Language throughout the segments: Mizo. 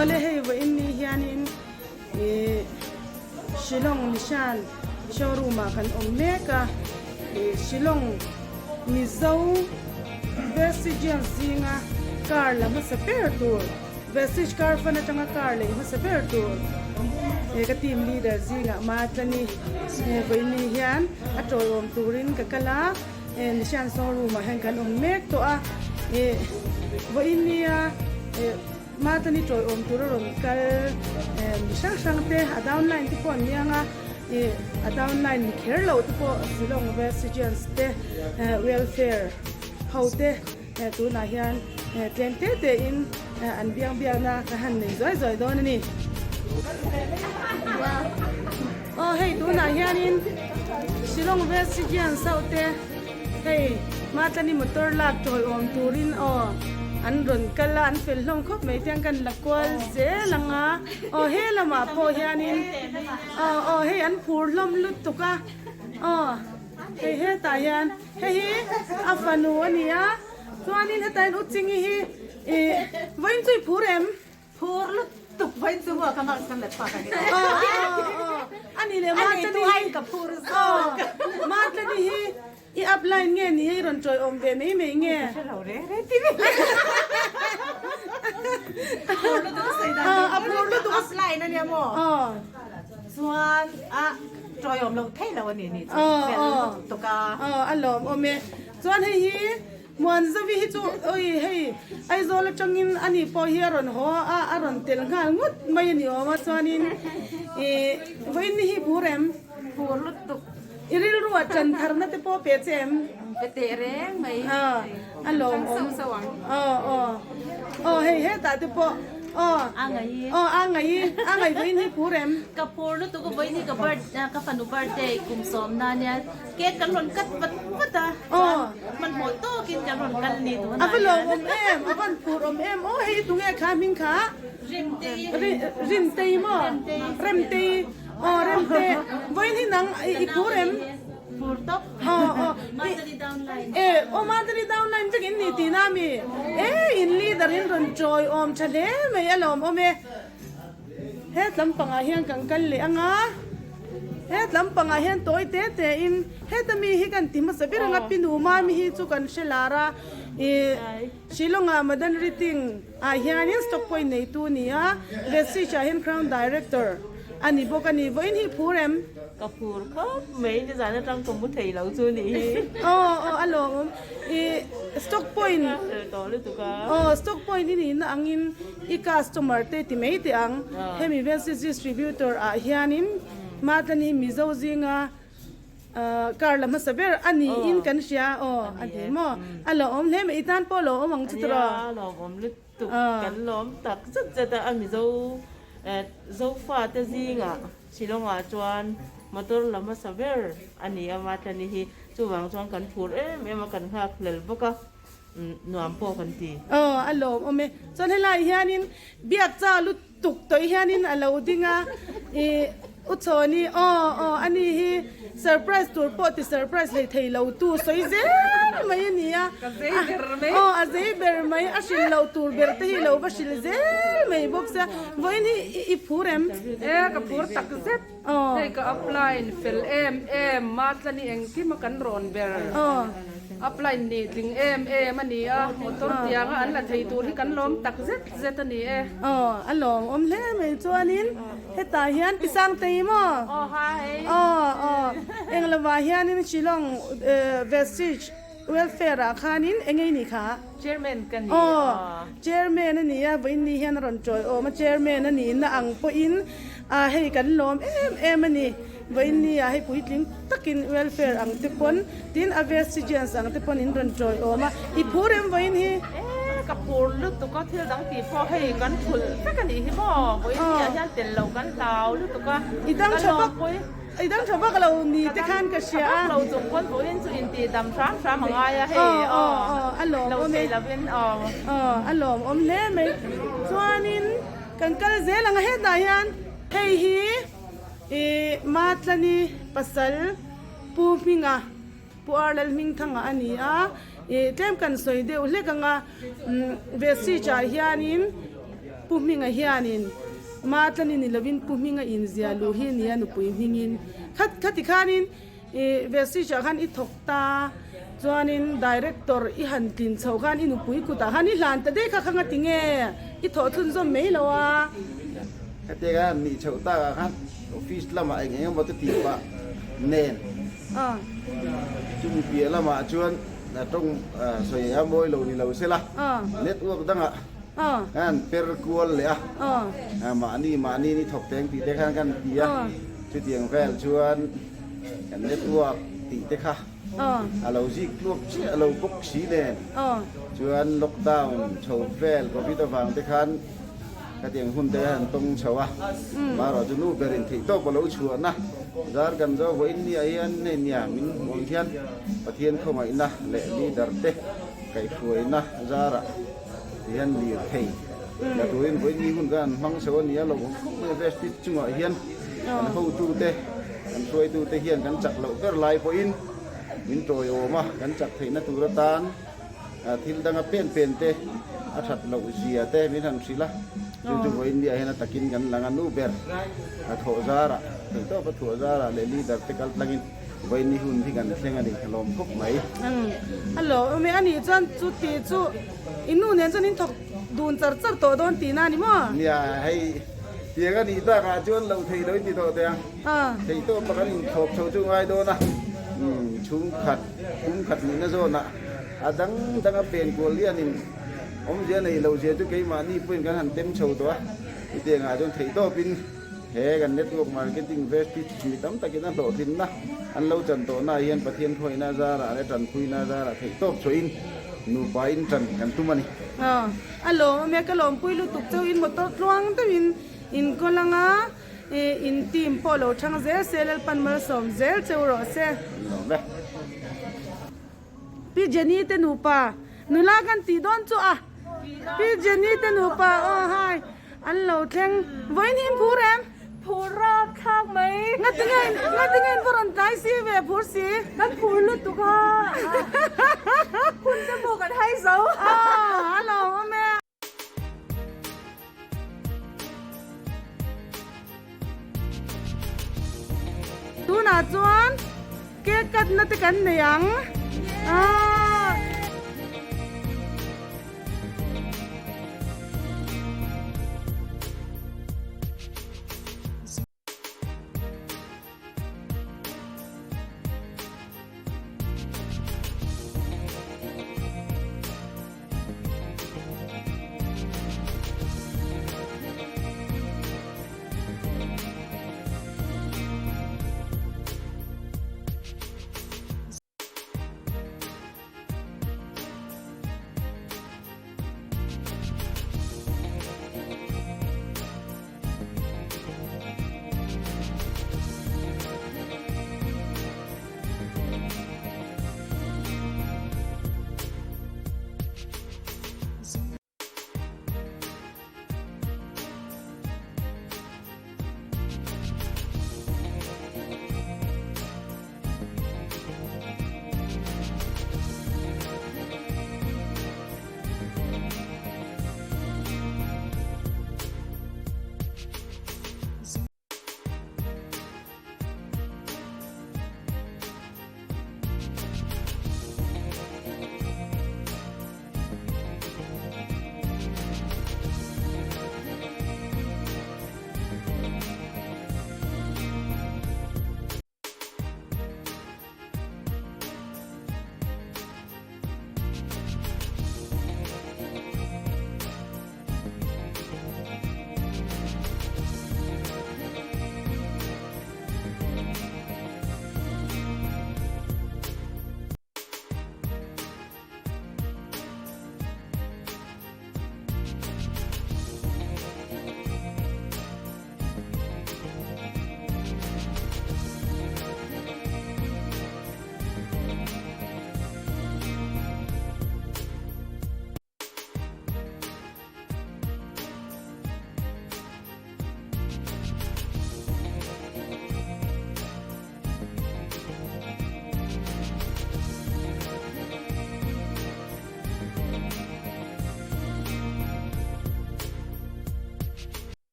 Awle hei vawiin ni hianin ih Shillong Nissan showroom ah kan awm mek a, ih Shillong Mizo Vestigians zinga car la hmasa ber tur Vestige car fund atanga car lei hmasa ber tur he ka team leader zingah Matlani vawiin ni hian a tawiawm turin ka kal a. Nissan showroom ah hian kan awm mek tawh a, ih vawiin nia ih Matani tawiawm tur a rawn kal mi hrang hrang te a downline te pawh an niang a, ih a downline ni kher loh te pawh Shillong Vestigians te welfare ho te tunah hian tlem te te in an biang biakna kan han nei zuai zuai dawn a ni. Aw hei tunah hianin Shillong Vestigians ho te hei Matlani motor lak tawiawm turin aw an rawn kal a an fel hlawm khawp mai te an kan la kual zel ang a aw he lamah pawh hianin aw aw hei an phur hlawm lutuk a aw hei hetah hian hei hi a fanu a ni a chuanin hetah hian u Chingi hi ih vawiin chu i phur em? Phur lutuk vawiin chu maw ka marks kan let phak a ni. Ani leh Matlani hi ka phur zawk. Matlani hi i upline nge ni hei rawn tawiawm ve mai mai nge? Ka hre lo reng reng ti ve. A phur lutuk a upline a nia maw? Chuan a tawiawm loh theih loh a ni ni chu fel lutuk a. A lawmawm e. Chuan hei hi Muanzavi hi chu oi hei Aizawl atangin ani pawh hi a rawn haw a, a rawn tel nghal ngawt mai a ni awm a, chuanin ih vawiin ni hi phur em? Phur lutuk. I rilru ah chan tharna te pawh pe che em? Pe teh reng mai. Aw a lawm awm. Chang sauh sauh ang. Aw aw aw hei hetah te pawh aw. A ngaih. Aw a ngaih a ngaih vawiin hi phur em? Ka phur lutuk a vawiin hi ka birth ka fanu birthday kum sawmna ania. Cake kan rawn cut vat vat a, chuan hmanhmawh tawkin kan rawn kal ni tun ah hian. A va lawmawm em, a van phur awm em, aw hei tunge kha hming kha? Rimtei. Rimtei maw? Remtei, aw Remte, vawiin hi nang i phur em? Phur tawp. Aw aw. Madali downline. E, aw Madali downline vek in ni tihna ami? E, in leader in rawn chawi awm tha hle mai a lawmawm e. He tlampangah hian kan kal leh ang a, he tlampangah hian tawi te te in heta mi hi kan ti hmasa ber ang a, Pinu Mami hi chu kan hre lar a, ih Shillong ah Madan Riting ah hianin stock point neitu a ni a, Vestige ah hian Crown Director a ni bawk a ni, vawiin hi phur em? Ka phur khawp mai, nizan atang ka mu thei lo chu ni hi. Aw aw a lawmawm, ih stock point tawh lutuk a. Aw stock point i nihna angin I customer te ti mai teh ang. Hemi Vensis Distributor ah hianin Matlan hi Mizo zinga car la hmasa ber a niin kan hria aw a ti maw? A lawmawm hle mai, i tan pawh a lawmawm ang chu tiraw? Nia, lawmawm lutuk, kan lawm tak zet zet a, a Mizo Zofa te zingah Shillong ah chuan motor la hmasa ber a ni a Matlani hi, chuvang chuan kan phur em em a, kan nghak hlel bawk a. Nuam pawh kan ti. Aw a lawm awm e. Chuan helai hianin biak cha lutuk tawih hianin a lo ding a, ih U Chhawni aw aw a ni hi surprise tur pawh ti surprise hlei thei lo tu sawi zel mai a ni a. Ka zei ber mai. Aw a zei ber mai a hrilh loh tur ber te hi lo va hrilh zel mai bawk sia. Vawiin hi i phur em? E ka phur tak zet. Aw. Hei ka upline fel em em Matlani engkim a kan rawn ber. Aw. Upline nih tling em em a ni a, motor tianga an la thei tur hi kan lawm tak zet zet a ni e. Aw, a lawmawm hle mai chuanin hetah hian pi Sangtei maw? Aw hi. Aw aw, englovah hianin Shillong Vestige Welfare ah khanin eng ei nih kha? Chairman ka ni. Aw, Chairman a ni a, vawiin ni hian a rawn tawiawm a, Chairman a nihna ang pawhin hei kan lawm em em a ni. Vawiin ni ah hei puitling takin welfare ang te pawn tin a vestigians ang te pawn in rawn tawiawm a, i phur em vawiin hi? E ka phur lutuk a, thil dang tih pawh hei kan thulh vek a nih hi maw, vawiin ni ah hian tel loh kan hlau lutuk a, I dang tha vak, i dang tha vak lo ni te khan ka hria a. Ka dang tha vak lo chung pawn vawiin chu intih dam hram hram a ngai a hei aw, a lawm lo awm e. thei lovin aw. Aw a lawm awm hle mai, chuanin kan kal zel ang a hetah hian hei hi. I Matlani pasal Pu Hminga, Pu Arlal Hmingthanga a ni a, i tlem kan sawi deuh hlek ang a, Vestige ah hianin. Pu Hminga hianin Matlani ni lovin Pu Hminga inzia luh hi nia nupui hmingin khat khati khanin i Vestige ah khan i thawk ta chuanin Director i han tlin chhoh khan i nupui kutah khan i hlan ta daih kha kha nga tinge i thawh chhunzawm mai lo a. Hetiang a nih chhoh takah khan office lamah eng eng emaw te tih pah nen chumi piah lamah chuan tawng sawi a mawi lo ni lo sela network dangah Kan per kual leh a, mahni mahni ni thawk teng tih te khan kan ti a, chutiang vel chuan kan network tih te kha a lo zik tluak chiah lo bawk si nen chuan lockdown chho vel covid avang te khan khatiang hun te khan an tawng chho a, amaherawh chu nu berin theihtawp a lo chhuahna zar kan zo vawiin nia hian hei nia min hmuh ang hian Pathian khawngaihna leh leader te kaihhruaina zarah Tihian lirthei la turin vawiin ni hun kan han hmang chho a ni a, lo awm khawp mai a Vestige chungah hian kan hotute, kan hruaitute hian kan chak loh ber lai pawhin min tawiawm a, kan chak theihna tur atan thil danga pen pen te a that loh zia te min han hrilh a, chu chu vawiin ni ah hian a takin kan lang a nu ber a thawh zarah, theihtawp a thuah zarah leh leader te kal tlangin. Vaini hun hi kan thleng a ni, ka lawm khawp mai. A lawm e, ani chuan chu tih chu i nu nen chuan in thawk dun char char tawh dawn tihna a ni maw? Nia, hei tiang a nih takah chuan loh theih lo in ti tawh teh ang. Theih tawp a kan inthlawp chho chu ngai dawn a, chhungkhat, pumkhat nihna zawnah a dang dang a pen kual lianin awmzia nei loh zia chu keimahni pawhin kan han tem chho tawh a, chutiangah chuan theih tawpin. He kan network marketing Vestige mi tam takin a hlawhtlinna an lo chan tawhna ah hian Pathian khawihna zarah leh tanpuina zarah theih tawp chhuahin nupa in tan kan tum a ni. Aw, a lawm awm e, ka lawmpui lutuk chauh in motor tluang deuhin in kawl anga in team pawh lo thang zel se Lalpan malsawm zel cheu rawh se. An lawm e. Pi Jenny te nupa nula kan tih dawn chu a. Pi Jenny te nupa aw hai. An lo thleng vawiin hi in phur em? Phur rap thlak mai. Ngatinge ngatinge in va rawn tlai si ve phur si? Kan phur lutuk a. Hun te pawh kan hai zo. Aw a lo awm e. Tunah chuan cake cut na te kan nei ang. Aw.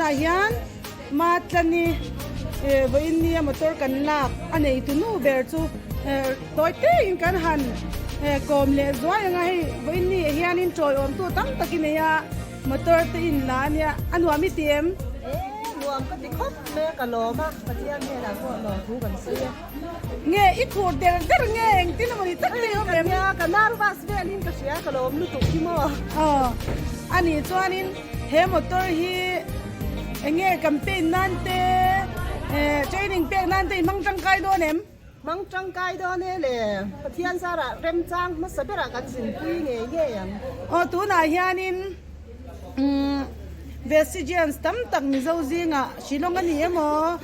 Tunah hian Matlani vawiin nia motor kan lak a neitu nu ber chu tawi tein kan han kawm leh zuai ang a, hei vawiin ni ah hianin tawiawmtu tam tak i nei a, motor te in la a nia, a nuam i ti em? E, nuam ka ti khawp mai a, ka lawm a, Pathian hnenah pawh lawm thu kan sawi a. Nge i khur der der nge engtin emaw ni tak te i awm em? Nia, ka nervous velin ka hria, ka lawm lutuk hi maw? Aw, anih chuanin he motor hi enge campaign nan te, training pek nan te i hmang tangkai dawn em? Hmang tangkai dawn e le, Pathian zarah remchang hmasa berah kan zinpui ngei ngei ang. Aw, tunah hianin umm Vestigians tam tak Mizo zingah Shillong a ni emaw,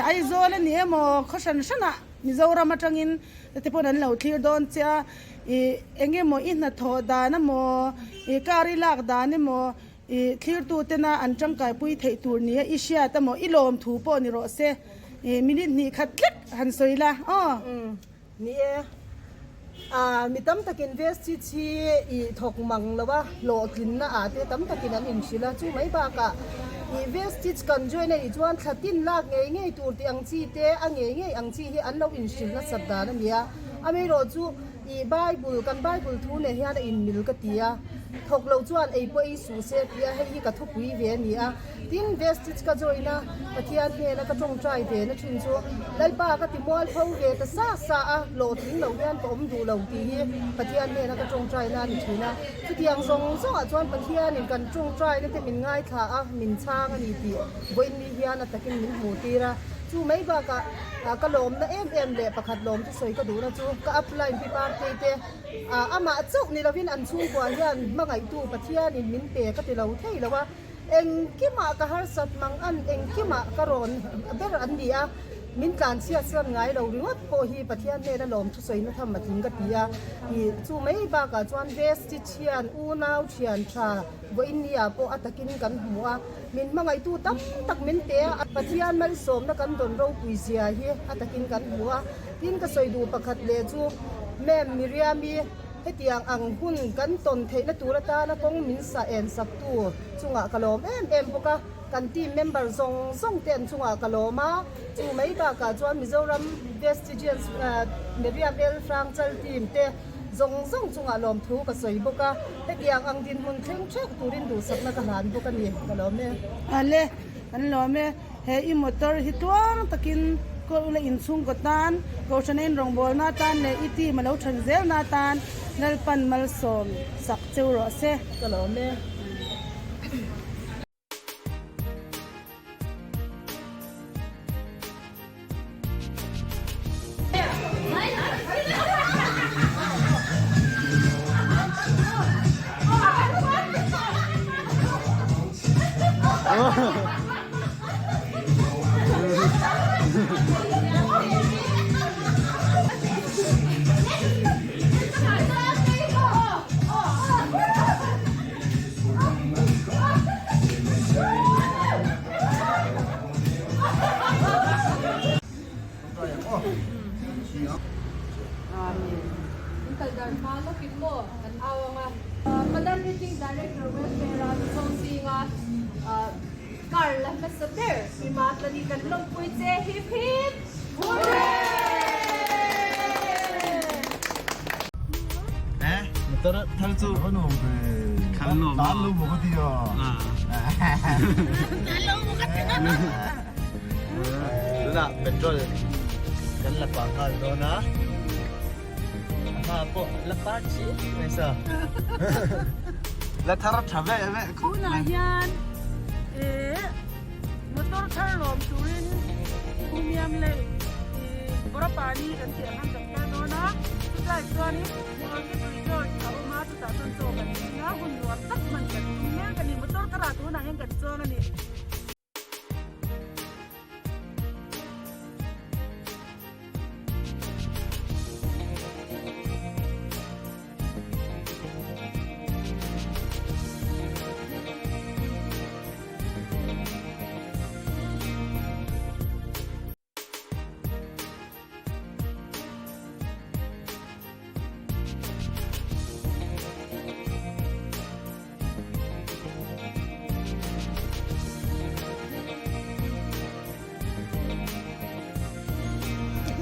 Aizawl a ni emaw, khaw hran hranah Mizoram atangin te pawn an lo thlir dawn che a, ih eng emaw i hnathawh dan emaw, ih car i lak dan emaw, ih thlirtu tena an tangkaipui theih tur nia i hriat emaw, i lawm thu pawh ni rawh se, ih minute hnih khat tlek han sawi la aw. Ni e, ah mi tam takin Vestige hi i thawk mang lo a, hlawhtlinna ah te tam takin an inhrilh a, chu mai bakah i Vestige kan join a nih chuan thla tin lak ngei ngei tur tih ang chi te, a ngei ngei ang chi hi an lo inhrilh nasat dan a ni a, amaherawh chu i Bible, kan Bible thu nen hian a inmil ka ti a, thawk lo chuan ei pawh ei suh se tih a, hei hi ka thupui ve a ni a. Tin, Vestige ka join a, Pathian hnena ka tawngtai ve na thin chu Lalpa ka ti mual pho ve ta sa sa a, hlawhtling lo hian ka awm duh lo tih hi Pathian hnena ka tawngtai na a ni thin a. Chutiang zawng zawngah chuan Pathianin kan tawngtaina te min ngaithla a, min chhang a ni tih vawiinni hian a takin min hmuh tir a. Chu mai bakah ka lawmna em em leh pakhat lawm chu sawi ka duhna chu ka upline pi Partei te amah chauh ni lovin an chhungkua hian hmangaihtu Pathianin min pe ka ti lo thei lo a. Engkimah ka harsat mang an, engkimah ka rawn ber an ni a, min tlanchhiat chuan ngai lo ringawt pawh hi Pathian hnena lawm thusawina tham a tling ka ti a, ih chu mai bakah chuan Vestige hian unau thian tha vawiin ni ah pawh a takin kan hmu a, min hmangaihtu tam tak min pe a, Pathian malsawmna kan dawn ropui zia hi a takin kan hmu a, tin ka sawi duh pakhat leh chu Ma'am Miriam-i Hetiang ang hun kan tawn theihna tur atana kawng min sa en saktu chungah ka lawm em em bawk a, kan team member zawng zawng te an chungah ka lawm a, chu mai bakah chuan Mizoram Vestigians Miriam El Hrangchal team te zawng zawng chungah lawmthu ka sawi bawk a, hetiang ang dinhmun thleng theuh turin duhsakna ka hlan bawk a ni, ka lawm e. Ale, kan lawm e. He i motor hi tuang takin kaw ula inchhungkaw tan, Kohhran a inrawngbawlna atan leh i team a lo than zelna atan Lalpan malsawm sak cheu rawh se. Ka lawm e. In kal dar hma lawkin maw kan au ang a. Managing Director Welfare a Mizo zinga car la hmasa ber Mima Tlani kan lawmpui che hip hip hurray! Tunah petrol kan la pah nghal dawn a, a hma pawh la par chiah mai sa. La thar tha veh veh khawp mai. Tunah hian eh motor thar lawm turin Phumiam leh ih Borapani kan tih ang khan kan kal dawn a, chutlai chuanin Orchid Resort a awm a chutah chuan chaw kan ei a, hun nuam tak hman kan tum mek a ni. Motor tharah tunah hian kan chuang a ni.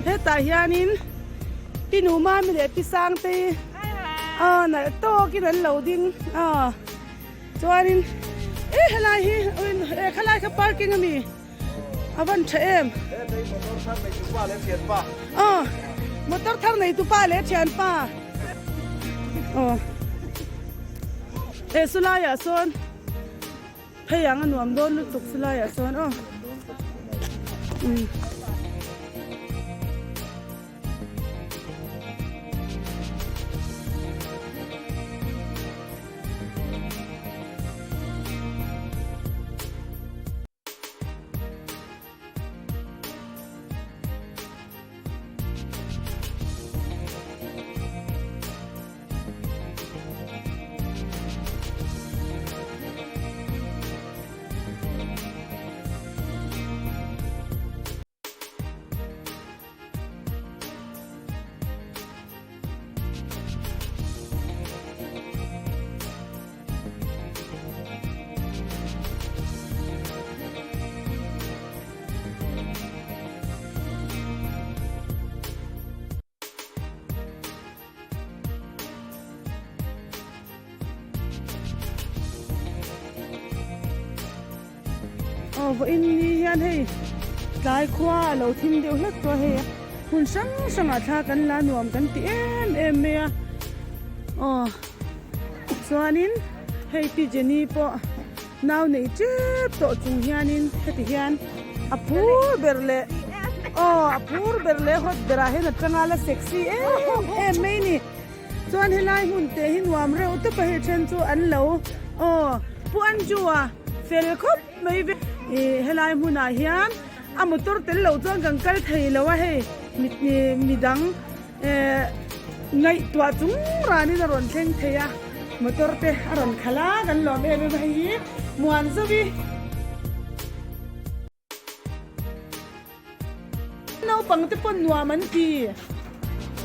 Hetah hianin Pi Numami leh Pi Sangtei aw nalh tawkin an lo ding aw chuanin e helai hi e khalai kha parking a mi a van tha em aw motor thar nei tupa leh thianpa aw e sulaiah sawn. Hei ang a nuam dawn lutuk chu laiah chuan aw. Umm. Aw vawiin ni hian hei tlai khua a lo thim deuh hlek tawh a hei hmun hrang hrangah thla kan la nuam kan ti em em mai a aw chuanin hei pi Jenny pawh nau nei tep tawh chung hianin heti hian a phur ber leh aw a phur ber leh hot berah hian a tanga la sexy em em mai ni chuan helai hmun te hi nuam reuh tawp a hei then chu an lo aw pu Anju a fel khawp mai ve ih helai hmunah hian a motor tel loh chuan kan kal thei lo a hei midang Eh, ngaihtuah chung ranin a rawn thleng thei a, motor te a rawn khalh a, kan lawm em em a hei hi muan zauh i. Naupang te pawn nuam an ti,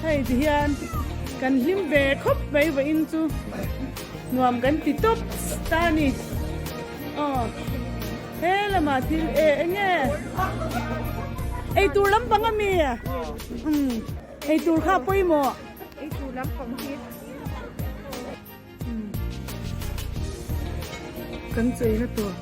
hei ti hian kan hlim ve khawp mai vawiin chu nuam kan ti tawp ta a ni, aw he lamah thil e enge eitur lampang a mi? Umm eitur kha pawimawh. Eitur lampang hi. Umm kan cheina tur.